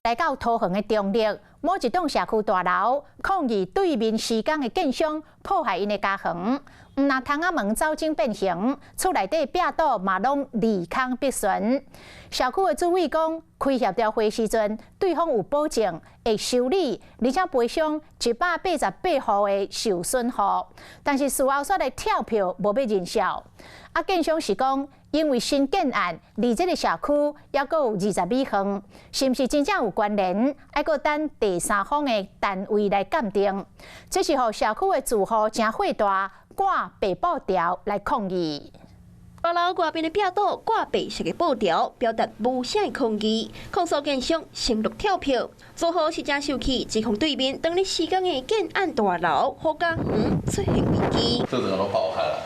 來到桃園的中壢某一棟社區大樓，抗議對面施工的建商破壞𪜶的家園。毋但窗仔門走精變形，厝內底壁堵嘛攏裂空篦巡。社區的主委講，開協調會時陣，對方有保證會修理，而且賠償188戶的受損戶。但是事後煞來跳票，無欲認數。啊，建商是講，因為新建案離這个社區猶閣有20米遠，是毋是真正有關聯？愛閣等第三方的單位來鑑定。這是予社區的住戶誠火大，掛白布條來抗議。大樓外邊的壁堵掛白色的布條，表達無聲的抗議，控訴建商承諾跳票。住戶是誠受氣，指控對面當咧施工的建案大樓，予家園出現危機。這整個都爆開來，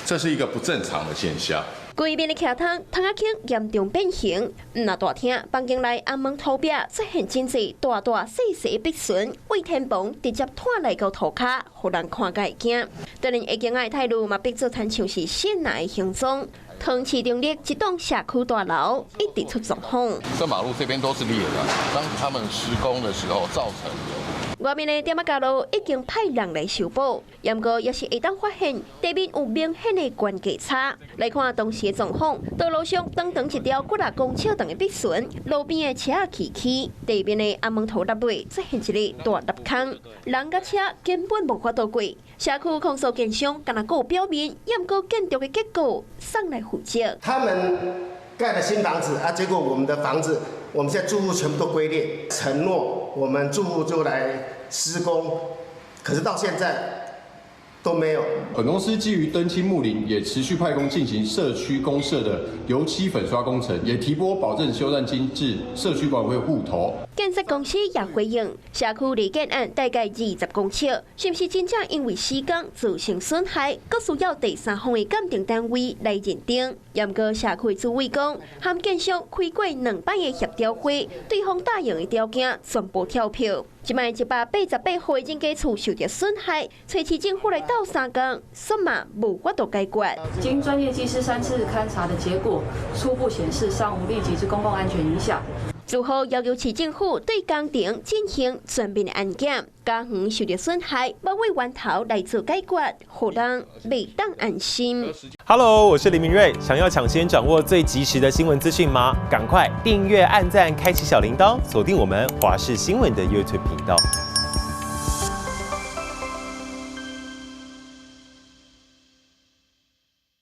這是一個不正常的現象。規面的徛窗，窗仔框嚴重變形，毋但大廳房間內紅門塗壁出現真濟大大細細的篦巡，對天棚直接拖來到塗跤，予人看甲會驚。當然，下間的態度嘛，逼做親像是鉎爁的行蹤。桃園市中壢這棟社區大樓一直出狀況。這馬路這邊都是裂的，當他們施工的時候造成的。外面的店仔街路已經派人來修補，不過也是會當發現地面有明顯的懸架差。來看當時的狀況，道路上長長一條幾若公尺長的篦巡，路邊的車仔崎嶇，地面的紅毛塗內尾出現一个大凹空，人佮車根本無法度過。社區控訴建商，干焦顧表面，毋過建築的結構誰來負責？他們蓋了新房子啊，結果我們的房子，我們現在住戶全部都龜裂，承諾我們住戶就來施工，可是到現在都沒有。本公司基於敦親睦鄰，也持續派工進行社區公設的油漆粉刷工程，也提撥保證修繕金至社區管委會戶頭。建設公司也回應，社區離建案大概20公尺，是毋是真正因為施工造成損害，閣需要第三方的鑑定單位來認定。毋過社區主委講，和建商開過兩擺的協調會，對方答應的條件全部跳票。這擺188戶人家厝受著損害，揣市政府來鬥相共，煞嘛無法度解決。經專業技師三次勘查的結果，初步顯示尚無立即之公共安全影響。最後要求市政府對工程進行全面的安檢，家園受著損害，無為源頭來做解決，予人袂當安心。 Hello，我是林明瑞，想要搶先掌握最及時的新聞資訊嗎？趕快訂閱、按讚、開啟小鈴鐺，鎖定我們華視新聞的 YouTube 頻道。